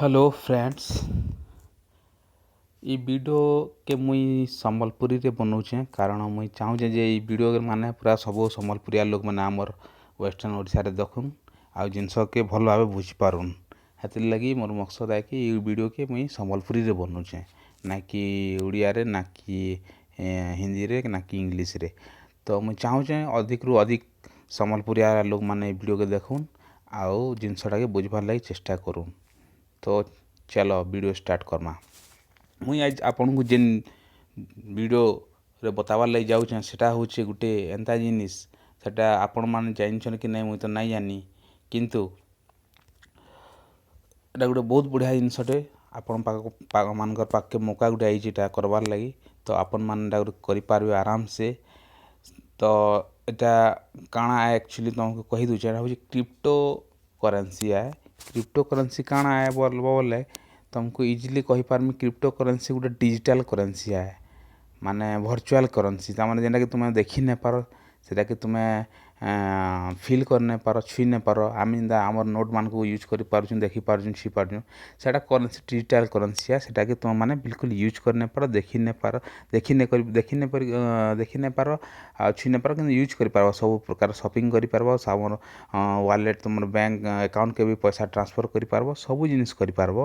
Hello friends, ଇ ଭିଡ଼ିଓକେ ମୁଇଁ ସମ୍ବଲପୁରୀରେ ବନଉଛେଁ, କାରଣ ମୁଇଁ ଚାହୁଁଛେ ଯେ ଏଇ ଭିଡ଼ିଓ ମାନେ ପୁରା ସବୁ ସମ୍ବଲପୁରିଆ ଲୋକମାନେ ଆମର୍ ୱେଷ୍ଟର୍ଣ୍ଣ ଓଡ଼ିଶାରେ ଦେଖୁନ୍ ଆଉ ଜିନିଷକେ ଭଲ ଭାବେ ବୁଝିପାରୁନ୍। ହେଥିର୍ଲାଗି ମୋର୍ ମକସଦ୍ ଆଏ କି ଇ ଭିଡ଼ିଓକେ ମୁଇଁ ସମ୍ବଲପୁରୀରେ ବନଉଛେଁ, ନା କି ଓଡ଼ିଆରେ, ନା କି ହିନ୍ଦୀରେ, ନା କି ଇଂଲିଶରେ। ତ ମୁଇଁ ଚାହୁଁଛେଁ ଅଧିକରୁ ଅଧିକ ସମ୍ବଲପୁରିଆ ଲୋକମାନେ ଏଇ ଭିଡ଼ିଓକେ ଦେଖୁନ୍ ଆଉ ଜିନିଷଟାକେ ବୁଝବାର୍ ଲାଗି ଚେଷ୍ଟା କରୁନ୍। ତ ଚାଲ, ଭିଡ଼ିଓ ଷ୍ଟାର୍ଟ କର୍ମା। ମୁଇଁ ଆଜ୍ ଆପଣଙ୍କୁ ଯେନ୍ ଭିଡ଼ିଓରେ ବତାବାର୍ ଲାଗି ଯାଉଛେଁ, ସେଟା ହଉଛେ ଗୁଟେ ଏନ୍ତା ଜିନିଷ୍, ସେଟା ଆପଣମାନେ ଜାନିଛନ୍ କି ନାଇଁ ମୁଇଁ ତ ନାଇଁ ଜାନି, କିନ୍ତୁ ଏଟା ଗୋଟେ ବହୁତ ବଢ଼ିଆ ଜିନିଷଟେ। ଆପଣ ପାଖ ମାନଙ୍କର ପାଖକେ ମୌକା ଗୋଟେ ଆଇଛି ଏଟା କରବାର୍ ଲାଗି, ତ ଆପଣମାନେ ଏଟା ଗୋଟେ କରିପାରିବେ ଆରାମସେ। ତ ଏଟା କାଣା ଆକ୍ଚୁଆଲି ତମକୁ କହି ଦଉଛେ। ଏଟା ହଉଛି କ୍ରିପ୍ଟୋ କରେନ୍ସି ଆଏ। କ୍ରିପ୍ଟୋ କରେନ୍ସି କାଣା ଆଏ ବଲବ ବୋଲେ ତମକୁ ଇଜିଲି କହିପାରମି। କ୍ରିପ୍ଟୋ କରେନ୍ସି ଗୋଟେ ଡିଜିଟାଲ୍ କରେନ୍ସି ଆଏ, ମାନେ ଭର୍ଚୁଆଲ୍ କରେନ୍ସି, ତାମାନେ ଯେନ୍ଟାକି ତୁମେ ଦେଖି ନାଇଁ ପାର, ସେଟାକେ ତୁମେ ଫିଲ୍ କରି ନାଇଁ ପାର, ଛୁଇଁ ନାଇଁ ପାର। ଆମେ ଯେନ୍ତା ଆମର୍ ନୋଟ୍ ମାନଙ୍କୁ ୟୁଜ୍ କରିପାରୁଛୁଁ, ଦେଖିପାରୁଛୁଁ, ଛୁଇଁ ପାରୁଛୁଁ, ସେଟା କରେନ୍ସି, ଡିଜିଟାଲ୍ କରେନ୍ସି ଆଏ। ସେଟାକେ ତୁମେ ମାନେ ବିଲକୁଲ ୟୁଜ୍ କରି ନାଇଁ ପାର, ଦେଖି ନାଇଁ ପାର, ଦେଖି ନାଇଁ କରି ଦେଖି ନାଇଁ ପାରି ଦେଖି ନାଇଁ ପାର ଆଉ ଛୁଇଁ ନାଇଁ ପାର, କିନ୍ତୁ ୟୁଜ୍ କରିପାରବ। ସବୁ ପ୍ରକାର ସପିଂ କରିପାରବ, ଆମର ୱାଲେଟ୍, ତୁମର ବ୍ୟାଙ୍କ ଆକାଉଣ୍ଟକେ ବି ପଇସା ଟ୍ରାନ୍ସଫର୍ କରିପାରବ, ସବୁ ଜିନିଷ୍ କରିପାରବ,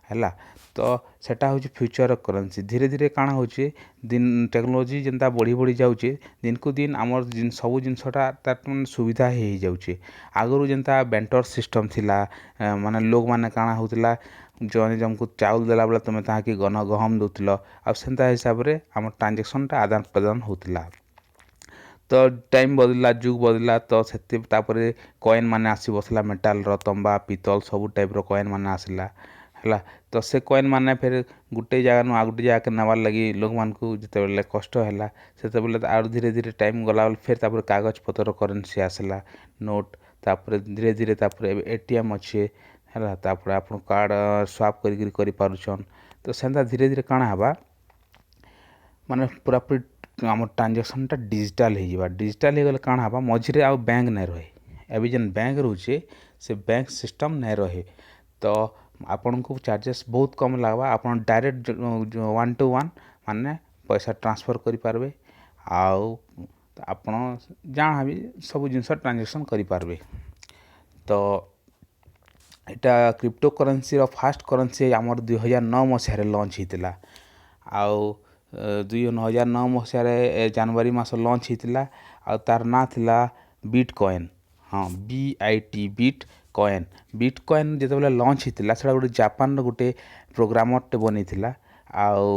ହେଲା। ତ ସେଟା ହଉଛି ଫ୍ୟୁଚର୍ କରେନ୍ସି। ଧୀରେ ଧୀରେ କାଣା ହଉଛି, ଦିନ ଟେକ୍ନୋଲୋଜି ଯେନ୍ତା ବଢ଼ି ବଢ଼ି ଯାଉଛେ, ଦିନକୁ ଦିନ ଆମର୍ ସବୁ ଜିନିଷଟା ତାର୍ ସୁବିଧା ହେଇ ହେଇଯାଉଛେ। ଆଗରୁ ଯେନ୍ତା ବାର୍ଟର ସିଷ୍ଟମ୍ ଥିଲା, ମାନେ ଲୋକମାନେ କାଣା ହଉଥିଲା, ଜଣେ ଜଣକୁ ଚାଉଲ ଦେଲା ବେଳେ ତୁମେ ତାହାକେ ଗହମ ଦଉଥିଲ ଆଉ ସେନ୍ତା ହିସାବରେ ଆମର୍ ଟ୍ରାଞ୍ଜାକ୍ସନ୍ଟା ଆଦାନ ପ୍ରଦାନ ହଉଥିଲା। ତ ଟାଇମ୍ ବଦଳିଲା, ଯୁଗ ବଦଳିଲା, ତ ସେଥି ତାପରେ କଏନ୍ ମାନେ ଆସି ବସିଲା, ମେଟାଲ୍ର, ତମ୍ବା, ପିତଲ, ସବୁ ଟାଇପ୍ର କଏନ୍ ମାନେ ଆସିଲା, ହେଲା। ତ ସେ କଏନ୍ ମାନେ ଫେର୍ ଗୁଟେ ଜାଗାନୁ ଆଉ ଗୁଟେ ଜାଗାକେ ନେବାର୍ ଲାଗି ଲୋକମାନଙ୍କୁ ଯେତେବେଲେ କଷ୍ଟ ହେଲା, ସେତେବେଲେ ଆରୁ ଧୀରେ ଧୀରେ ଟାଇମ୍ ଗଲା ବେଲେ ଫେର୍ ତାପରେ କାଗଜ ପତ୍ର କରେନ୍ସି ଆସିଲା, ନୋଟ୍। ତାପରେ ଧୀରେ ଧୀରେ ତାପରେ ଏବେ ଏଟିଏମ୍ ଅଛେ, ହେଲା। ତାପରେ ଆପଣ କାର୍ଡ଼ ସ୍ୱାଇପ୍ କରିକିରି କରିପାରୁଛନ୍। ତ ସେନ୍ତା ଧୀରେ ଧୀରେ କାଣା ହେବା, ମାନେ ପୁରାପୁରି ଆମର୍ ଟ୍ରାଞ୍ଜାକ୍ସନ୍ଟା ଡିଜିଟାଲ୍ ହେଇଯିବା। ଡିଜିଟାଲ୍ ହେଇଗଲେ କାଣା ହେବା, ମଝିରେ ଆଉ ବ୍ୟାଙ୍କ ନାଇଁ ରହେ। ଏବେ ଯେନ୍ ବ୍ୟାଙ୍କ ରହୁଛେ, ସେ ବ୍ୟାଙ୍କ ସିଷ୍ଟମ୍ ନାଇଁ ରହେ। ତ ଆପଣଙ୍କୁ ଚାର୍ଜେସ୍ ବହୁତ କମ୍ ଲାଗ୍ବା। ଆପଣ ଡାଇରେକ୍ଟ ୱାନ୍ ଟୁ ୱାନ୍ ମାନେ ପଇସା ଟ୍ରାନ୍ସଫର୍ କରିପାରବେ ଆଉ ଆପଣ ଯାହା ବି ସବୁ ଜିନିଷ ଟ୍ରାଞ୍ଜାକ୍ସନ୍ କରିପାରବେ। ତ ଏଇଟା କ୍ରିପ୍ଟୋ କରେନ୍ସିର ଫାଷ୍ଟ କରେନ୍ସି ଆମର 2009 ମସିହାରେ ଲଞ୍ଚ ହେଇଥିଲା। ଆଉ 2009 ମସିହାରେ ଜାନୁଆରୀ ମାସ ଲଞ୍ଚ ହେଇଥିଲା ଆଉ ତାର ନାଁ ଥିଲା ବିଟ୍ କଏନ୍। ହଁ, BIT, beet coin. Beet coin ଯେତେବେଳେ ଲଞ୍ଚ ହେଇଥିଲା, ସେଟା ଗୋଟେ ଜାପାନର ଗୋଟେ ପ୍ରୋଗ୍ରାମରଟେ ବନେଇଥିଲା ଆଉ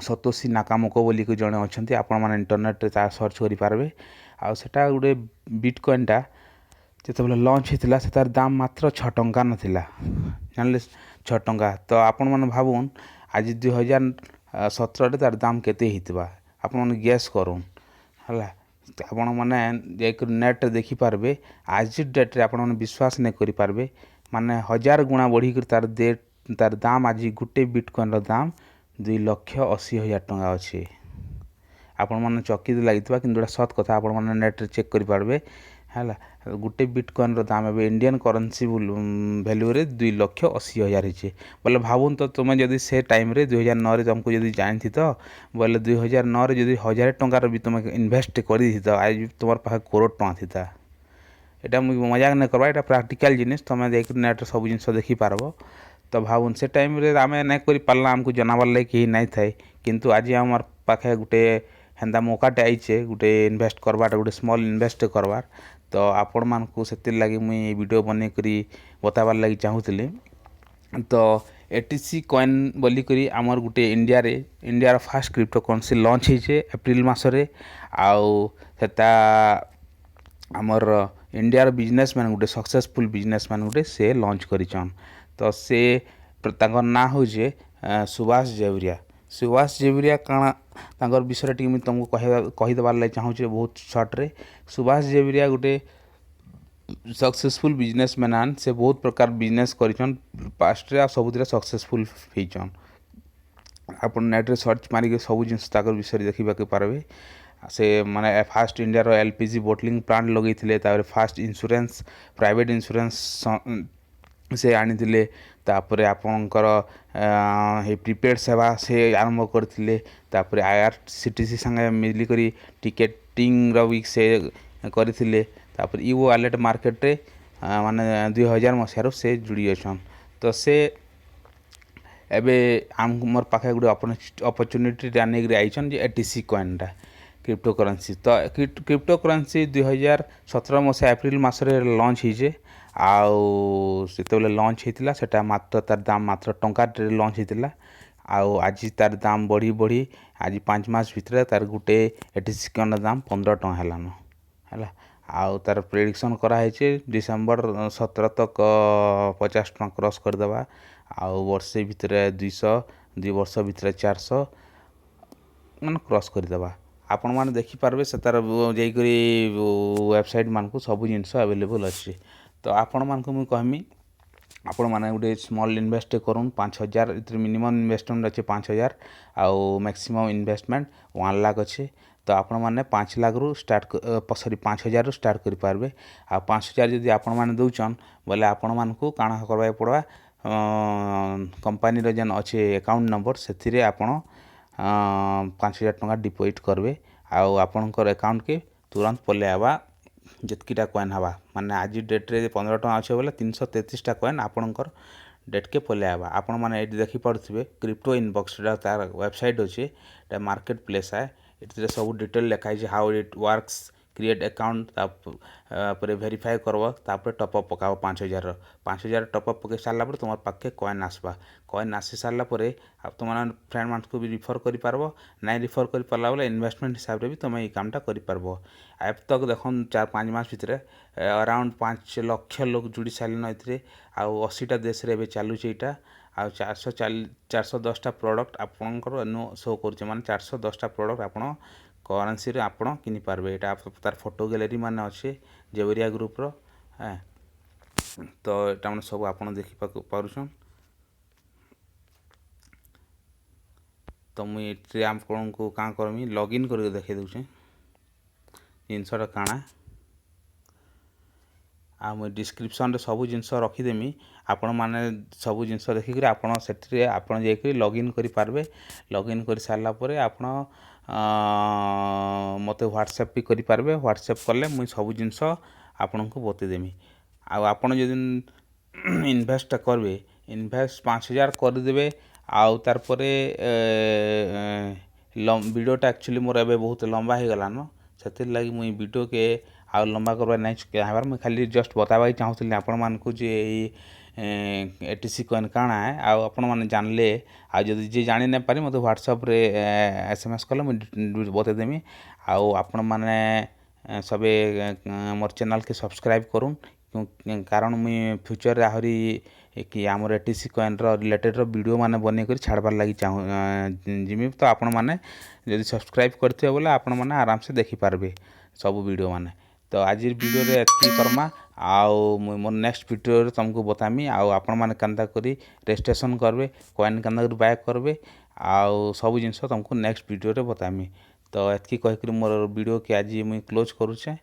ସତୋସି ନାକାମୋଟୋ ବୋଲିକି ଜଣେ ଅଛନ୍ତି। ଆପଣମାନେ ଇଣ୍ଟରନେଟ୍ରେ ତା ସର୍ଚ୍ଚ କରିପାରିବେ। ଆଉ ସେଟା ଗୋଟେ ବିଟ୍ କଏନ୍ଟା ଯେତେବେଳେ ଲଞ୍ଚ ହେଇଥିଲା, ସେ ତାର ଦାମ ମାତ୍ର 6 ଟଙ୍କା ନଥିଲା, ଜାଣିଲେ, 6 ଟଙ୍କା। ତ ଆପଣମାନେ ଭାବୁନ୍, ଆଜି 2017ରେ ତାର ଦାମ କେତେ ହେଇଥିବା, ଆପଣମାନେ ଗେସ୍ କରୁନ୍, ହେଲା। ଆପଣମାନେ ଯାଇକରି ନେଟ୍ରେ ଦେଖିପାରିବେ। ଆଜି ଡେଟ୍ରେ ଆପଣମାନେ ବିଶ୍ୱାସ ନାଇଁ କରିପାରିବେ, ମାନେ ହଜାର ଗୁଣା ବଢ଼ିକରି ତାର ତାର ଦାମ ଆଜି ଗୋଟେ ବିଟ୍ କଏନ୍ର ଦାମ 2,80,000 ଟଙ୍କା ଅଛି। ଆପଣମାନେ ଚକିତ ଲାଗିଥିବା, କିନ୍ତୁ ଏଇଟା ସତ କଥା। ଆପଣମାନେ ନେଟ୍ରେ ଚେକ୍ କରିପାରିବେ, ହେଲା। ଗୋଟେ ବିଟ୍ କଏନ୍ର ଦାମ ଏବେ ଇଣ୍ଡିଆନ୍ କରେନ୍ସି ଭ୍ୟାଲୁରେ 2,80,000 ହେଇଛେ ବୋଲେ ଭାବୁନ୍ ତ। ତୁମେ ଯଦି ସେ ଟାଇମ୍ରେ 2009ରେ ତମକୁ ଯଦି ଜାଣିଥିତ ବୋଇଲେ, 2009ରେ ଯଦି 1000 ଟଙ୍କାର ବି ତୁମେ ଇନଭେଷ୍ଟ କରିଥିତ, ଆଜି ତୁମର ପାଖେ କରୋଡ଼ ଟଙ୍କା ଥିତା। ଏଇଟା ମୁଇଁ ମଜାକ ନାଇଁ କର୍ବା, ଏଇଟା ପ୍ରାକ୍ଟିକାଲ୍ ଜିନିଷ୍। ତମେ ଯାଇକରି ନେଟ୍ରେ ସବୁ ଜିନିଷ ଦେଖିପାରବ। ତ ଭାବୁନ୍, ସେ ଟାଇମ୍ରେ ଆମେ ନାଇଁ କରିପାରିଲା, ଆମକୁ ଜନାବାର୍ ଲାଗି କେହି ନାଇଁ ଥାଇ, କିନ୍ତୁ ଆଜି ଆମର୍ ପାଖେ ଗୁଟେ ହେନ୍ତା ମୌକାଟେ ଆଇଛେ, ଗୁଟେ ଇନଭେଷ୍ଟ କରବାର୍, ଗୋଟେ ସ୍ମଲ୍ ଇନଭେଷ୍ଟ କରବାର୍। ତ ଆପଣମାନଙ୍କୁ ସେଥିର୍ଲାଗି ମୁଇଁ ଏଇ ଭିଡ଼ିଓ ବନେଇକରି ବତାବାର୍ ଲାଗି ଚାହୁଁଥିଲି। ତ ଏଟିସି କଏନ୍ ବୋଲିକରି ଆମର୍ ଗୁଟେ ଇଣ୍ଡିଆରେ, ଇଣ୍ଡିଆର ଫାଷ୍ଟ କ୍ରିପ୍ଟୋ କରେନ୍ସି ଲଞ୍ଚ ହେଇଛେ ଏପ୍ରିଲ ମାସରେ। ଆଉ ସେଟା ଆମର୍ ଇଣ୍ଡିଆର ବିଜନେସମ୍ୟାନ୍ ଗୋଟେ, ସକ୍ସେସଫୁଲ୍ ବିଜନେସମ୍ୟାନ୍ ଗୋଟେ, ସେ ଲଞ୍ଚ କରିଛନ୍। ତ ସେ ତାଙ୍କର୍ ନାଁ ହଉଛେ ସୁଭାଷ ଜେବରିଆ। ସୁଭାଷ ଜେବରିଆ କାଣା, ତାଙ୍କର୍ ବିଷୟରେ ଟିକେ ମୁଇଁ ତମକୁ କହିଦେବାର୍ ଲାଗି ଚାହୁଁଛେ ବହୁତ ସର୍ଟରେ। ସୁଭାଷ ଜେବରିଆ ଗୋଟେ ସକ୍ସେସଫୁଲ୍ ବିଜନେସମ୍ୟାନ୍। ସେ ବହୁତ ପ୍ରକାର ବିଜନେସ୍ କରିଛନ୍ ପାଷ୍ଟରେ ଆଉ ସବୁଥିରେ ସକ୍ସେସଫୁଲ୍ ହେଇଛନ୍। ଆପଣ ନେଟ୍ରେ ସର୍ଚ୍ଚ ମାରିକି ସବୁ ଜିନିଷ ତାଙ୍କର ବିଷୟରେ ଦେଖିବାକୁ ପାରବେ। ସେ ମାନେ ଫାଷ୍ଟ ଇଣ୍ଡିଆର ଏଲ୍ପିଜି ବୋଟଲିଂ ପ୍ଲାଣ୍ଟ ଲଗେଇଥିଲେ। ତାପରେ ଫାଷ୍ଟ ଇନ୍ସୁରାନ୍ସ, ପ୍ରାଇଭେଟ୍ ଇନ୍ସୁରାନ୍ସ ସେ ଆଣିଥିଲେ। ତାପରେ ଆପଣଙ୍କର ଏ ପ୍ରିପେଡ଼୍ ସେବା ସେ ଆରମ୍ଭ କରିଥିଲେ। ତାପରେ ଆଇଆର୍ସିଟିସି ସାଙ୍ଗେ ମିଲିକରି ଟିକେଟିଂର ବି ସେ କରିଥିଲେ। ତାପରେ ଇ ୱାଲେଟ୍ ମାର୍କେଟ୍ରେ ମାନେ 2000 ମସିହାରୁ ସେ ଯୁଡ଼ି ଅଛନ୍। ତ ସେ ଏବେ ଆମକୁ ମୋର୍ ପାଖେ ଗୋଟେ ଅପରଚ୍ୟୁନିଟିଟା ନେଇକିରି ଆଇଛନ୍ ଯେ ଏଟିସି କଏନ୍ଟା, କ୍ରିପ୍ଟୋ କରେନ୍ସି। ତ କ୍ରିପ୍ଟୋ କରେନ୍ସି 2017 ମସିହା ଏପ୍ରିଲ୍ ମାସରେ ଲଞ୍ଚ ହେଇଛେ। ଆଉ ସେତେବେଲେ ଲଞ୍ଚ ହେଇଥିଲା, ସେଟା ମାତ୍ର ତାର୍ ଦାମ୍ ମାତ୍ର ଟଙ୍କାଟେ ଲଞ୍ଚ ହେଇଥିଲା। ଆଉ ଆଜି ତାର୍ ଦାମ୍ ବଢ଼ି ବଢ଼ି ଆଜି 5 ମାସ ଭିତରେ ତାର୍ ଗୁଟେ ଏଟିସି କଏନ୍ର ଦାମ୍ 15 ଟଙ୍କା ହେଲାନ ହେଲା। ଆଉ ତାର୍ ପ୍ରେଡ଼ିକ୍ସନ୍ କରାହେଇଛେ, ଡିସେମ୍ବର 17 ତକ୍ 50 ଟଙ୍କା କ୍ରସ୍ କରିଦେବା, ଆଉ ବର୍ଷେ ଭିତରେ 200, 2 ବର୍ଷ ଭିତରେ 400 ମାନେ କ୍ରସ୍ କରିଦେବା। ଆପଣମାନେ ଦେଖିପାରବେ, ସେ ତାର ଯାଇକରି ୱେବସାଇଟ୍ ମାନଙ୍କୁ ସବୁ ଜିନିଷ ଆଭେଲେବୁଲ୍ ଅଛି। ତ ଆପଣମାନଙ୍କୁ ମୁଁ କହେମି, ଆପଣମାନେ ଗୋଟେ ସ୍ମଲ୍ ଇନଭେଷ୍ଟ କରୁନ୍, 5000। ଏଥିରେ ମିନିମମ୍ ଇନଭେଷ୍ଟମେଣ୍ଟ ଅଛି 5000 ଆଉ ମ୍ୟାକ୍ସିମମ୍ ଇନଭେଷ୍ଟମେଣ୍ଟ 1 ଲାଖ ଅଛି। ତ ଆପଣମାନେ 5 ଲାଖରୁ ଷ୍ଟାର୍ଟ, ସରି, 5000ରୁ ଷ୍ଟାର୍ଟ କରିପାରିବେ। ଆଉ 5000 ଯଦି ଆପଣମାନେ ଦଉଛନ୍ ବୋଇଲେ ଆପଣମାନଙ୍କୁ କାଣା କରବାକେ ପଡ଼ବା? କମ୍ପାନୀର ଯେନ୍ ଅଛି ଆକାଉଣ୍ଟ ନମ୍ବର, ସେଥିରେ ଆପଣ 5000 ଟଙ୍କା ଡିପୋଜିଟ୍ କରିବେ ଆଉ ଆପଣଙ୍କର ଆକାଉଣ୍ଟକେ ତୁରନ୍ତ ପଲେଇ ଆଇବା ଯେତ୍କିଟା କଏନ୍ ହେବା। ମାନେ ଆଜି ଡେଟ୍ରେ 15 ଟଙ୍କା ଅଛେ ବୋଲେ 333ଟା କଏନ୍ ଆପଣଙ୍କର ଡେଟ୍କେ ପଲେଇ ଆଇବା। ଆପଣମାନେ ଏଇଠି ଦେଖିପାରୁଥିବେ, କ୍ରିପ୍ଟୋ ଇନବକ୍ସଟା ତାର ୱେବସାଇଟ୍ ଅଛି। ଏଇଟା ମାର୍କେଟ ପ୍ଲେସ୍ ଆଏ। ଏଥିରେ ସବୁ ଡିଟେଲ୍ ଲେଖା ହେଇଛି, how it works, create account, ତାପରେ ଭେରିଫାଏ କରବ, ତାପରେ ଟପ୍ ଅପ୍ ପକାବ 5000ର। 5000 ଟପ୍ ଅପ୍ ପକେଇ ସାରିଲା ପରେ ତୁମର ପାଖକେ କଏନ୍ ଆସବା। କଏନ୍ ଆସି ସାରିଲା ପରେ ଆଉ ତୁମର ଫ୍ରେଣ୍ଡ ମାନଙ୍କୁ ବି ରିଫର୍ କରିପାରବ। ନାଇଁ ରିଫର୍ କରିପାରିଲା ବୋଲେ ଇନଭେଷ୍ଟମେଣ୍ଟ ହିସାବରେ ବି ତୁମେ ଏଇ କାମଟା କରିପାରବ। ଏବେ ତକ୍ ଦେଖୁନ୍, 4-5 ମାସ ଭିତରେ ଆରାଉଣ୍ଡ 5 ଲକ୍ଷ ଲୋକ ଜୁଡ଼ି ସାରିଲେନ ଏଥିରେ। ଆଉ 80ଟା ଦେଶରେ ଏବେ ଚାଲୁଛି ଏଇଟା। ଆଉ 410ଟା ପ୍ରଡ଼କ୍ଟ ଆପଣଙ୍କର ଏନୁ ଶୋ କରୁଛେ, ମାନେ 410ଟା ପ୍ରଡ଼କ୍ଟ ଆପଣ କରେନ୍ସିରେ ଆପଣ କିଣିପାରିବେ। ଏଇଟା ତାର ଫଟୋ ଗ୍ୟାଲେରୀ ମାନେ ଅଛି ଜେବରିଆ ଗ୍ରୁପ୍ର। ତ ଏଇଟା ମାନେ ସବୁ ଆପଣ ଦେଖିବାକୁ ପାରୁଛନ୍। ତ ମୁଇଁ ଏଥିରେ ଆପଣଙ୍କୁ କାଁ କରମି, ଲଗ୍ଇନ୍ କରିକି ଦେଖେଇ ଦଉଛେ ଜିନିଷଟା କାଣା। ଆଉ ମୁଇଁ ଡିସ୍କ୍ରିପ୍ସନ୍ରେ ସବୁ ଜିନିଷ ରଖିଦେମି। ଆପଣମାନେ ସବୁ ଜିନିଷ ଦେଖିକିରି ଆପଣ ସେଥିରେ ଆପଣ ଯାଇକରି ଲଗ୍ଇନ୍ କରିପାରିବେ। ଲଗ୍ଇନ୍ କରି ସାରିଲା ପରେ ଆପଣ ମୋତେ ହ୍ୱାଟ୍ସଆପ୍ ବି କରିପାରିବେ। ହ୍ୱାଟ୍ସଆପ୍ କଲେ ମୁଇଁ ସବୁ ଜିନିଷ ଆପଣଙ୍କୁ ବତେଇଦେମି। ଆଉ ଆପଣ ଯଦି ଇନଭେଷ୍ଟ କରିବେ, ଇନଭେଷ୍ଟ 5000 କରିଦେବେ। ଆଉ ତାର୍ ପରେ ଭିଡ଼ିଓଟା ଆକ୍ଚୁଆଲି ମୋର ଏବେ ବହୁତ ଲମ୍ବା ହେଇଗଲାନ, ସେଥିର୍ଲାଗି ମୁଇଁ ଭିଡ଼ିଓକେ ଆଉ ଲମ୍ବା କରବାର୍ ନାଇଁ ଚାହେଁବାର୍। ମୁଇଁ ଖାଲି ଜଷ୍ଟ ବତାବାକେ ଚାହୁଁଥିଲି ଆପଣମାନଙ୍କୁ ଯେ ଏଇ ଏଟିସି କଏନ୍ କାଣା ଏ। ଆଉ ଆପଣମାନେ ଜାଣିଲେ, ଆଉ ଯଦି ଯିଏ ଜାଣି ନାଇଁ ପାରି, ମୋତେ ହ୍ୱାଟ୍ସଆପ୍ରେ ଏସ୍ଏମ୍ଏସ୍ କଲେ ମୁଇଁ ବତେଇଦେମି। ଆଉ ଆପଣମାନେ ସବେ ମୋର୍ ଚ୍ୟାନେଲ୍କେ ସବସ୍କ୍ରାଇବ୍ କରୁନ୍, କାରଣ ମୁଇଁ ଫ୍ୟୁଚର୍ରେ ଆହୁରି କି ଆମର ଏଟିସି କଏନ୍ର ରିଲେଟେଡ଼୍ର ଭିଡ଼ିଓ ମାନେ ବନେଇକରି ଛାଡ଼ବାର୍ ଲାଗି ଚାହୁଁ ଯିମି। ତ ଆପଣମାନେ ଯଦି ସବସ୍କ୍ରାଇବ୍ କରିଥିବେ ବୋଲେ ଆପଣମାନେ ଆରାମସେ ଦେଖିପାରବେ ସବୁ ଭିଡ଼ିଓ ମାନେ। ତ ଆଜିର ଭିଡ଼ିଓରେ ଏତ୍କି କର୍ମା। ଆଉ ମୁଇଁ ମୋର୍ ନେକ୍ସଟ ଭିଡ଼ିଓରେ ତମକୁ ବତାମି ଆଉ ଆପଣମାନେ କେନ୍ତା କରି ରେଜିଷ୍ଟ୍ରେସନ୍ କରିବେ, କଏନ୍ କେନ୍ତା କରି ବାଏ କରିବେ, ଆଉ ସବୁ ଜିନିଷ ତମକୁ ନେକ୍ସଟ ଭିଡ଼ିଓରେ ବତାମି। ତ ଏତ୍କି କହିକରି ମୋର୍ ଭିଡ଼ିଓକେ ଆଜି ମୁଇଁ କ୍ଲୋଜ୍ କରୁଛେଁ।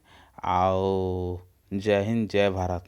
ଆଉ ଜୟ ହିନ୍ଦ, ଜୟ ଭାରତ।